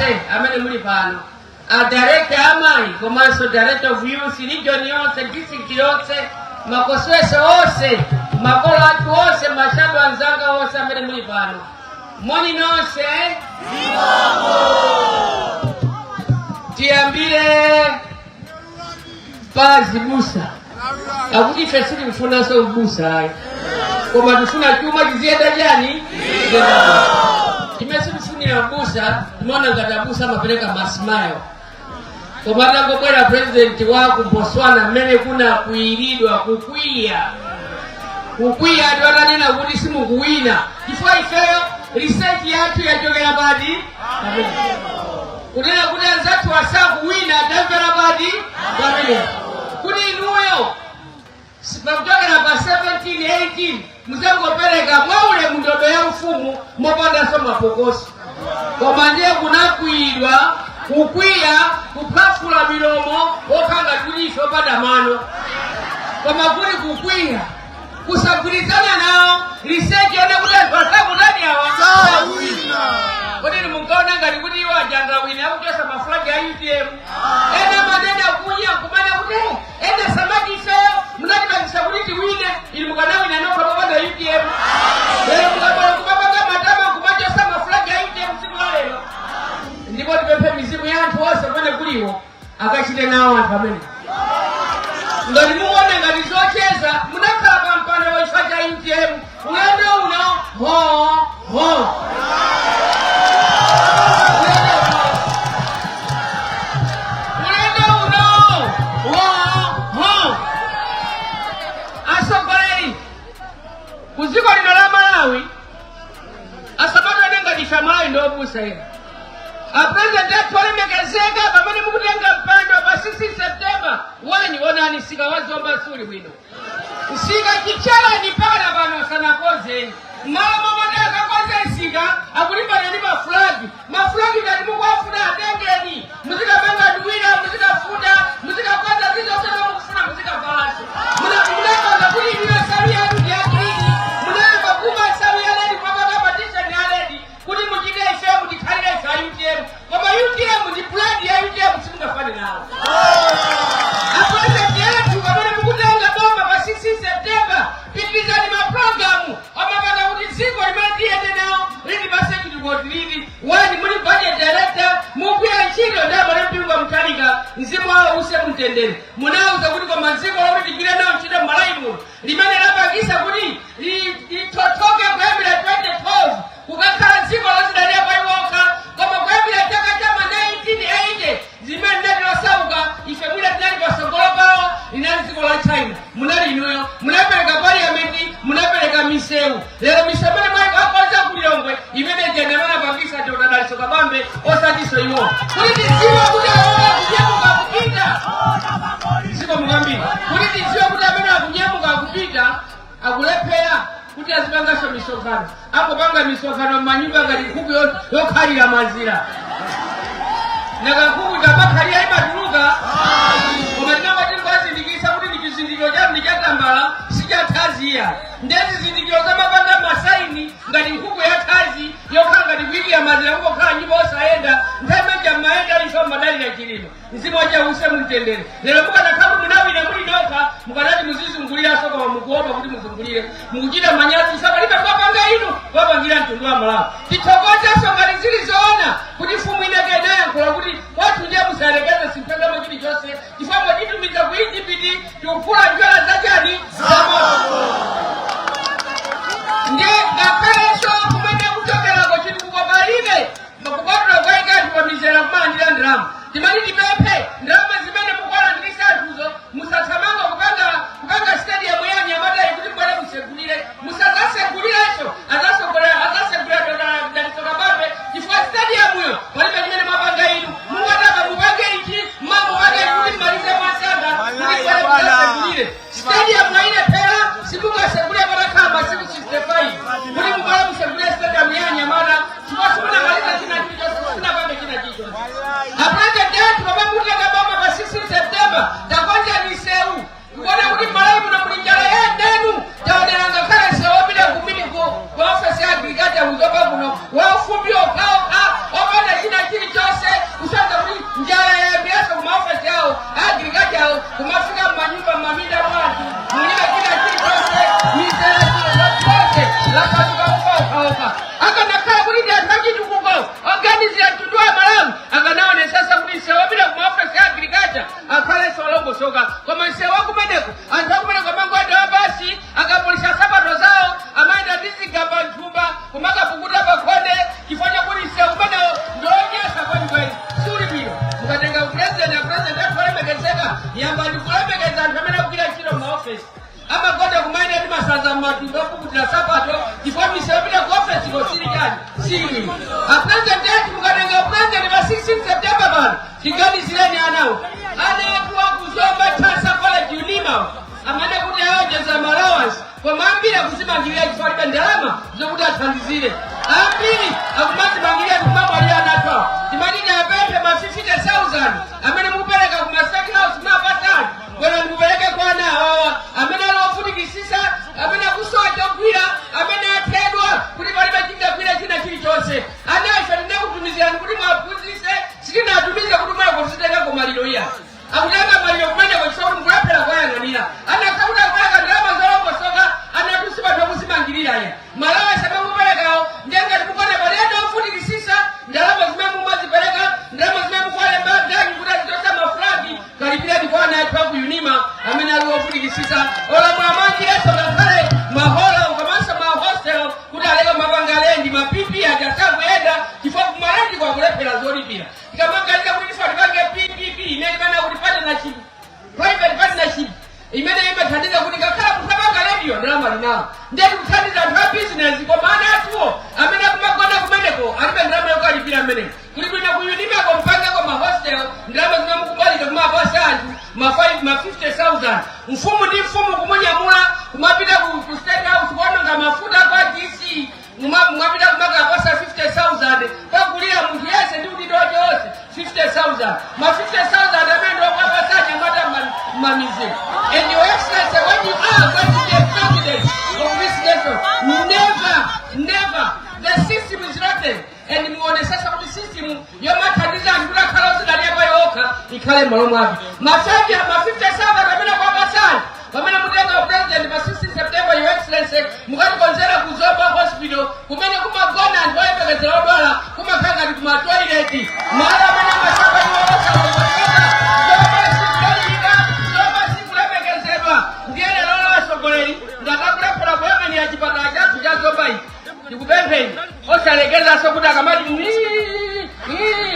Nonse amene muli pano, a director amayi komanso director of youth, region yonse, district yonse, makoswese onse, makolo athu onse, ma shadow anzanga onse amene muli pano, moni nonse. Tiyambire pa azibusa, akuti ife sitikufunanso ubusa ayi, koma tifuna chuma chiziyenda. Chani chimene sitifunira mbusa? Timaona ngati abusa amapereka ma smile, koma atangobwera president wa ku Botswana, mmene kunakwiyiridwa, kukwiya, kukwiya, ati atanena kuti simukuwina, chifukwa ifeyo research yathu yachokera pati? Pamene kunena kuti anzathu asakuwina, tamvera pati? Pamene kuti inuyo pakuchokera pa 17 18 muzangopereka mwaulemu ndodo ya ufumu mopandanso mapokoso. Koma ndiye kunakwiyidwa, kukwiya, kuphwafula milomo, okhala ngati kuti ife opanda mano, koma kuli kukwiya, kusagwirizana nawo research yone kuti anthu asakutani awa. Sawina. Kodi inu munkaona ngati kuti iwo ajangawina akuchosa ma flag a UTM? Ena manena kunya kumana kuti "Eh, ena samati ifeyo munatipangisa kuti tiwine." Inu mukanawina nokha popanda UTM? Lero mukabwera kumapanga matama kumachosa ma flag a UTM tsiku la lero. Ndipo tipemphe mizimu ya anthu onse kumene kuliwo akachite nawo anthu amene ngati mukuona ngati zocheza. Munakhala pa mpando wa chifukwa cha UTM. Ulendo uno ho ho, ulendo uno ho ho. Atsogoleri ku dziko lino la Malawi asamatione ngati ife Amalawi ndi opusa ena. Apresident athu olemekezeka, pamene mukutenga mpando pa 16 September 1, onani msika wa Zomba suli bwino, msika chichalani mpaka pano sanakonzeni. Mmalo momwe akakonze msika, akulimbana ndi ma flag. Ma flag ngati mukuwafuna, atengeni, muzikapanga duwira, muzikafunda, muzikakonza zizonse mukufuna, muzikavalanso. Munapanga kuti inuyo nsalu yanu ndi ya green, munayamba kuba nsalu ya red, kupapaka ma T-shirt ya red kuti muchite ife mutikhalire ife a UTM, koma UTM ndi brand ya UTM, simungafane nawo. Apresident athu, pamene mukutenga boma pa 16 September, pitirizani mapulogalamu amapanga kuti dziko limene tiyende nawo lilipase chitukuko lili wani. Muli budget director, mugwira ntchito ndi abale Mpingo Mtalika, mzimu wawo use mtendere. Munawuza kuti koma dziko lokuti tigwire nawo ntchito m'Malawi muno, limene lapangisa kuti lithothoke kuyambira 2012 kukakhala dziko lozidalira pa iwokha, koma kuyambira chaka cha ma 1980 zimene linali losauka, ife mwina tinali pasogolo pawo, linali dziko la China. Munali inuyo, munapereka parliament, munapereka misewu. Lero misewu imene mwakonza ku Lilongwe imene jandamana pangisa Dr Dalitso Kabambe, osatiso iwo. Kuti tidziwe kuti awowa akunyamuka akupita dziko mukambiri, kuti tidziwe kuti amene akunyamuka akupita, akulephera kuti azipanganso misonkhano, angopanga misonkhano m'manyumba ngati nkhuku yokhalira mazira. Naka nkhuku ikamakhalira imatuluka? Koma tinangoti ngwazindikisa kuti ndi chizindikiro chanu ndi chatambala, sichathaziya. Ndiye zizindikiro zamapanga ma sign ngati nkhuku yathazi yokhala ngati kuyikira mazira, kungokhala nyumba osayenda. Nthawi imeja mmayenda, ife madalira Chilima, mzimu wache use mumtendere. Lero mukanakhala kuti munawina muli nokha, mukanati muzizunguliranso, koma mukuopa kuti muzungulire, mukuchita manyazi palibe kwapanga inu kwapangira mtundu wa Malawi. Tithokozenso ngati zili zoona kuti mfumu inake inayankhula kuti kwathu ndiye musayerekeze simphangamo chilichonse, chifukwa mwatitumiza ku Egypt tikuphula njola zachani zamoto. Ndiye ngakhalenso kumene kuchokerako chitukuko palibe, kupatula kukaika anthu pamizera kumalandira ndalama. Timati tipemphe, ndalama zimene mukuwalandirisa anthuzo, musathamanga kupanga stadium ya anyamatayi kuti mbwere musegulire. Musazasegulirenso, azasegulira, azasegulira Dalitso Kabambe, chifukwa stadium yo palibe chimene mwapanga inu. Mungataka mupange ichi, mamupange ichi kuti mmalize mwasanga kuti mbwere musasegulire stadium. Mwayilephera, simungasegulire patakhala masiku 65 kuti mubwere musegulire stadium ya anyamata, chifukwa simunamaliza china chilichonse, simunapange china chilichonse. Apresident athu, pamene mukutenga boma pa 16 September, takonza misewu. Tikuona kuti Malawi muno muli njala ya ndenu. Taonera ngakhale msewu wopita kumini ku ofesi ya agriculture kuzopa kuno, waufumbi okhaokha, opanda china chilichonse. DC, a President athu, mukatenga President pa 16 September pano, tiganizireni anawo. Ana athu aku Zomba, Chancellor College, UNIMA, amene kuti aonjeza allowance, koma ambiri akuzimangirira chifukwa alibe ndalama zokuti athandizire. Ambiri akumazimangirira, tikumamwalira ana athu awo. Timati apemphe ma 50,000 amene mukupereka kuma State House mapatali bwera ndikupereke kwa ana awawa amene ali ofunikisisa, amene akusowa chogwira, amene athedwa kuti palibe chingagwira china chilichonse. Ana ife tinakutumizirani kuti mwaphunzise, sitinatumize kuti mwako tizitengako maliro. Iya, akutenga maliro kumeneko chifukwa kuti mukulephera kuyang'anira. Anakha kuti akupereka ndalama zolongosoka, anatusi pathu akuzimangirira. Ya ma allowance amene mukuperekawo, ndiye ngati mukone pali ena ofunikisisa, ndalama zimene mumazipereka, ndalama zimene mukuwalemba ganyu kuti azichosa mafulagi, kalipireni kwa ana athu aku UNIMA amene ali ofunikisisa. Olamula amangireso ngakhale mahola komanso mahostel kuti aleke mapanga rent. Ma PP aja sakuyenda chifukwa kuma rent kwakulephera zolipira. Tikamangalika kuti ife tipange PPP imene imene kuti partnership, private partnership, imene imathandiza kuti ngakhala munthu apanga rent yo, ndalama linawo, ndiye tikuthandiza anthu a business, koma ana athuwo amene akumagona kumeneko alibe ndalama yokalipira ameneko. Kuli bwino ku UNIMAko mpangako ma hostel, ndalama zimene mukubalika kumapasa anthu ma 5, ma 50,000, mfumu ndi mfumu kumunyamula kumapita ku State House, kuononga mafuta kwa DC, mumapita kumakapasa 50,000 pakulira munthu yese ndi udindo wake wonse 50,000. Ma 50,000 amene ndiwokwapasa anyamata mmamizi. And Your Excellency, when you are going to be a president of this nation, never, never, the system is rotten, and muone sasa kuti system yomathandiza anthu kuti akhala ozidalira pa yokha ikhale m'malo mwake. Ma 50,000 amene kwapasani pamene mutenga president pa 16 September, Your Excellency, mukatikonzera ku Zomba Hospital kumene kumagona anthu oyembekezera odwala, kumakhala ngati kuma toilet, malo amene amasamba iwo osalongosoka. Zomba sikudalirika, Zomba sikulemekezedwa. Ndiye lero atsogoleri ngatakulephera kuyang'anira chipatala chathu cha Zomba ichi, ndikupempheni osalekezanso kuti akamati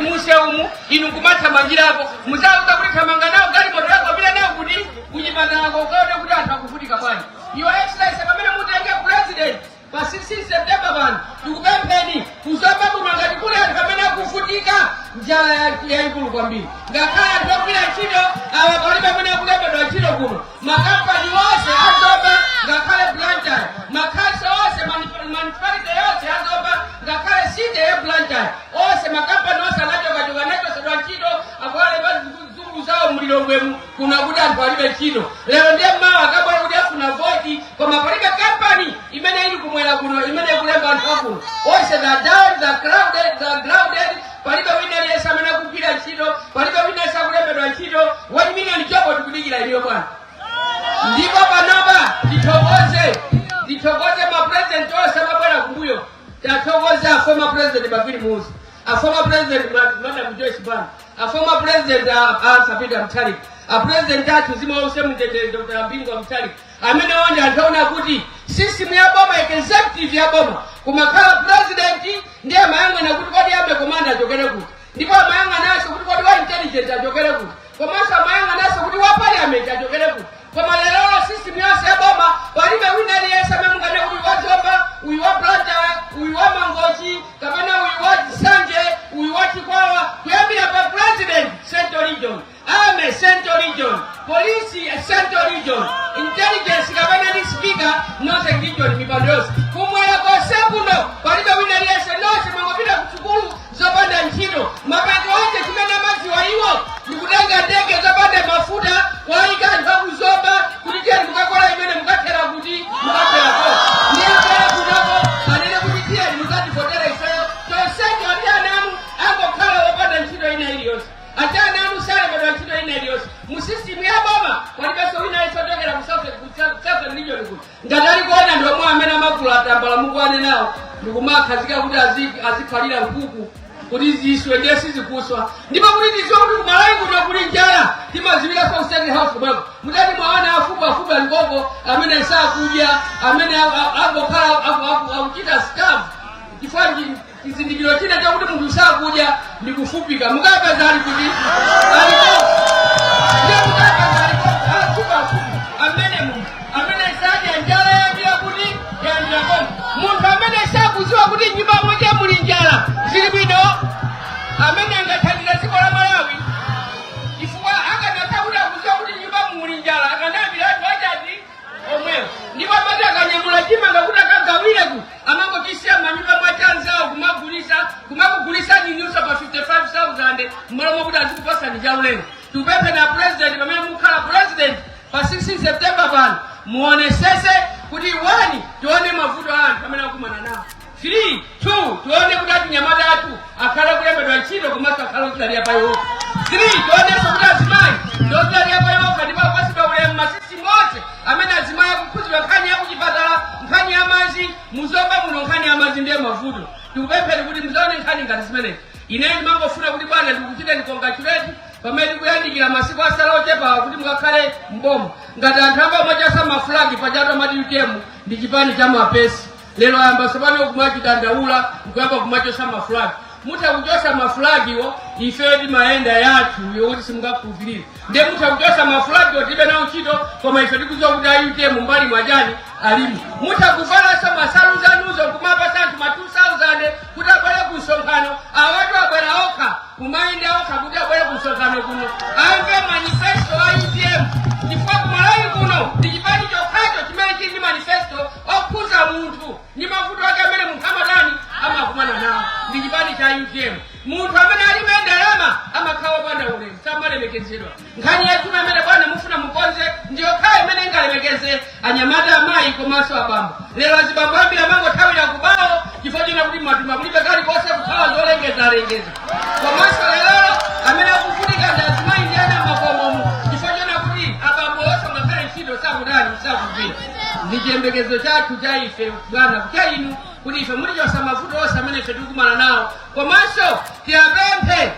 museumu inu kumathamangirako, muzauza kuti thamanga nawo galimoto yako, pita nawo kuti kuchipatalako ukaone kuti anthu akuvutika bwanji. Your Excellency, pamene mutenge president pa 16 September pano, ndikupempheni kuZomba kuno ngati kuli anthu amene akuvutika njala yayikulu kwambiri, ngakhale anthu ogwira ntchito awa palibe amene akulembedwa ntchito kuno. Makampani onse aZomba, ngakhale Blantyre, makhansolo onse, municipality yonse aZomba, ngakhale city ya Blantyre, onse makampani onse anachokachoka, anachosedwa ntchito, akuwalemba zukulu zawo mLilongwemu kuna kuti anthu alibe ntchito. Lero ndiye mmawa akabwera kuti afuna voti, koma palibe kampani imene ili kumwera kuno imene ikulemba anthu akuno. Onse the down the crowded the grounded. Palibe wina aliyense amene akugwira ntchito, palibe wina aliyense akulembedwa ntchito. 1 million job tikudikira iliyo, bwana. Ndipo panopa ndithokoze ma president onse amabwera kumbuyo. Tathokoza a former President Bakili Muluzi, a former President Madam Joyce Banda, a former President Arthur Peter Mutharika, a President athu zima onse mtendere Dr. Bingu Mutharika, amene onde anthu aona kuti system ya boma, executive ya boma, kumakhala president, ndiye amayang'ana kuti kodi army commander achokere kuti, ndipo amayang'ananso kuti kodi wa intelligence achokere kuti, komanso amayang'ananso kuti wa parliament achokere kuti. Koma lero system yonse ya boma palibe wina aliyense amene mungane kuti wa Zomba, uyu wa Blantyre, uyu wa Mangochi, kapena uyu wa Sanje, uyu wa Chikwawa. Kuyambira pa president, Central Region, army, Central Region, police, Central Region, intelligence kapena ndi speaker, Northern Region, mipando yonse kumwera konse kuno palibe wina aliyense. Nonse mwangopita kusukulu zopanda ntchito. Mapato onse chimene amadziwa iwo ndikutenga ndege zopanda mafuta, kuwayika anthu akuZomba kuti tiyeni mukakola imene mukathera kuti mukatherako. Ndiye abwera kunoko anene kuti tiyeni muzativotere ifeyo, chonsecho ati ana anu angokhala wopanda ntchito ina iliyonse, ati ana anu salembedwa ntchito ina iliyonse mu system ya boma. Palibenso wina aliyense ochokera ku Southern Region kuno. Ngati ali kuona ndi omwe amene amagula atambala mukwane nawo ndikumakhazika kuti azikhalira nkhuku kuti ziswe, ndiye sizikuswa. Ndipo kuti tiziwe kuti kuMalawi kuno kuli njala, timaziwiranso ku State House komweko. Mutati mwaona afupi afupi alikoko amene sakudya, amene angokhala akuchita starve, chifukwa chizindikiro china chakuti munthu sakudya ndi kufupika. Mukapeza ali kuti alikoko, ndiye mukapeza alikoko afupi afupi amene munthu amene sadya, njala yambira kuti yambira konko. Munthu amene sakuziwa kuti nyumba mwake muli njala. Zili bwino? Amene angathandiza dziko la Malawi, chifukwa akanatha kuti akuziwa kuti nyumba muli njala, akanayambira anthu achati omwewo. Ndipo amati akanyamula chimanga kuti akagawireku, amangochisiya manyumba mwachanzawo kumagulisa, kumakugulisa ninusa pa 55,000 mmalo mwakuti azikupasani chaulere. Tikupemphe na President, pamene mukhala President pa 16 September pano, muonesese kuti 1, tione mavuto a anthu amene akumana nawo; 3, 2, tione kuti achinyamata athu akhale kulembedwa ntchito komanso akhale odzidalira pa iwo; 3, tionenso kuti azimayi ndiodzidalira pa iwo ndipo apasidwa ulemu. Ma system onse amene azimayi akukhuzidwa, nkhani ya kuchipatala, nkhani ya madzi muzomba muno, nkhani ya madzi ndiye mavuto. Tikupempheni kuti muzaone nkhani ngati zimenezi. Ine ndimangofuna kuti, bwana, ndikuchiteni congratulate pamene tikuyandikira masiku asala ochepawa kuti mukakhale mboma. Ngati anthu amba amachasa ma flag pachatu, amati UTM ndi chipani cha mapesi, lero ayamba tsopano kumachidandaula nkuyamba kumachosa ma flag. Mutha kuchosa ma flagiwo, ife timayenda yathu yokuti simungakhulupirire. Ndiye mutha kuchosa ma flagiwo, tilibe nawo ntchito, koma ife tikudziwa kuti a UTM mbali mwachani alimo. Mutha kuvalanso masalu zanuzo kumapasa anthu ma 2000 kuti abwere ku msonkhano. Awatu abwera okha, kumayenda okha kuti abwere ku msonkhano kuno amve manifesto a UTM, chifukwa kumalawi kuno ndi chipani chokhacho chimene chili ndi manifesto okhuza munthu ndi mavuto ake amene munthu amatani, amakumana nawo. Ndi chipani cha UTM. Munthu amene alibe ndalama amakhala opanda ulemu, samalemekezedwa. Nkhani yachuma imene, bwana, mufuna mukonze ndiyokhayo imene ingalemekeze anyamata, amayi komanso abambo. Lero azibambo ambiri amangothawira kubawo chifukwa china kuti matumba kulibe kalikonse, kuthawa zolengezalengeza. Komanso lero amene akuvutika ndi azimayi ndi ana makomomo, chifukwa chona kuti abambo onse ngakhale ntchito sakutani, sakugwira. Ndi chiyembekezo chathu cha ife, bwana, cha inu, kuti ife mutichosa mavuto onse amene ife tikukumana nawo. Komanso tiyapemphe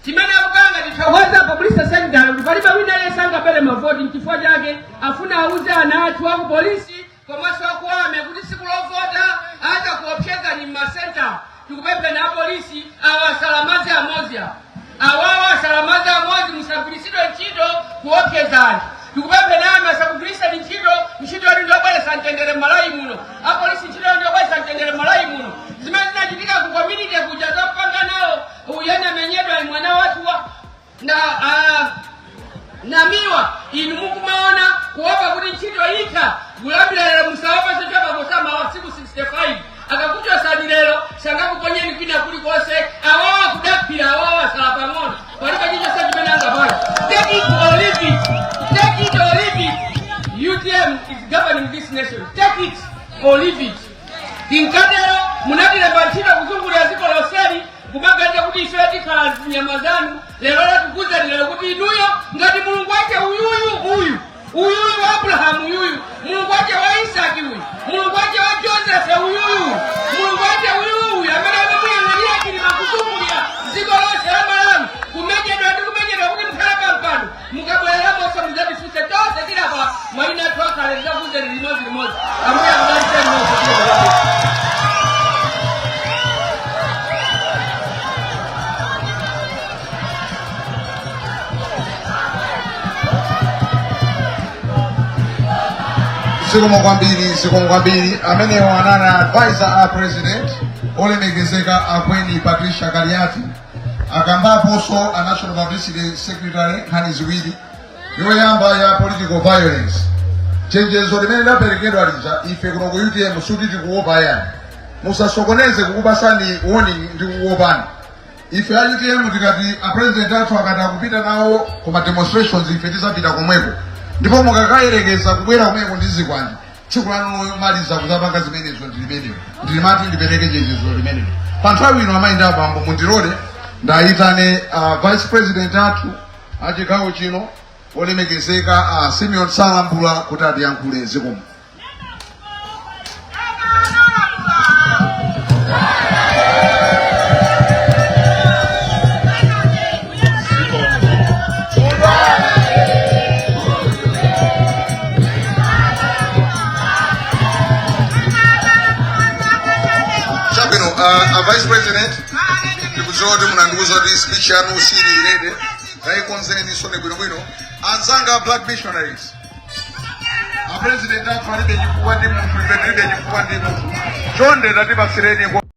chimene akupanga, tithokoza publicity secretary kuti palibe wina aliyense angabere mavoti. Nchifukwa chake afuna auze ana athu aku polisi komanso akuame kuti tsiku lovota aza kuopsezani m'masenta. Tikupempheni apolisi, awa asalamaze amodzi, awa awawa asalamaze amodzi, musagwiritsidwe ntchito kuopseza anthu. Tikupempheni ame asakugwiritseni ntchito. Ntchito yanu ndiyobweretsa mtendere m'Malawi muno. Apolisi, ntchito yanu ndiyobweretsa mtendere m'Malawi muno. Zimene zinachitika ku community kuja zopanga nawo uyene amenyedwa mwana wathu wa na Namiwa, inu mukumaona kuopa kuti ntchito itha kulambira lero, musawapase chapakosama wa tsiku 65. Akakuchosani lero, sangakuponyeni kwina kulikonse. Awawa kudaphira, awawa asala pang'ono, palibe chilichonse chimene angapanga. Take it or leave it, take it or leave it, UTM is governing this nation. Take it or leave it. Tinkatero munatilemba ntchito kuzungulira dziko lonseli, kumaganiza kuti ife tikhala zinyama zanu. Lero latikuzani kuti inuyo ngati Mulungu wache uyuyu, uyu uyuyu wa Abrahamu uyuyu, Mulungu wache wa Isaki uyu, Mulungu wache wa Josefe uyuyu, Mulungu wache uyuyu amene amamuyang'anira Chilima kuzungulira dziko lonse la Malawi, kumenyedwa ndi kumenyedwa kuti mukhale pampando, mukabwereramonso mudzatifunse tonse tilapa mayina athu akhale, tidzakuuzeni limodzi limodzi. Ambuye akudalitseni nonse. Zikomo kwambiri, zikomo kwambiri. Amenewo anali advisor a President, olemekezeka Akweni Patricia Kaliati. Akambaponso a National Publicity Secretary nkhani ziwiri. Yoyamba ya political violence, chenjezo limene laperekedwa lija, ife kuno ku UTM suti tikuopa yani. Musasokoneze kukupasani warning ndi kukuopani. Ife a UTM tikati, a President athu akati akupita nawo kuma demonstrations, ife tizapita komweko. Ndipo mukakayerekeza kubwera komweko ndi zikwanje, tsiku lanu lomaliza kuzapanga zimenezo ndi limenelo. Ndilimati ndipereke chenjezo limenelo pa nthawi ino. Amayi ndi abambo, mundilole ndayitane Vice President athu achigawo chino, olemekezeka Simeon Salambula, kuti atiyankhule. Zikomo. Chabwino, a Vice President, ndikudziwa kuti munandiuza kuti speech yanu sili ready, tayikonzeni sone bwinobwino. Anzanga a Black Missionaries, a President athu alibe chifukwa ndi munthu, ife tilibe chifukwa ndi munthu. Chonde tatipasireni.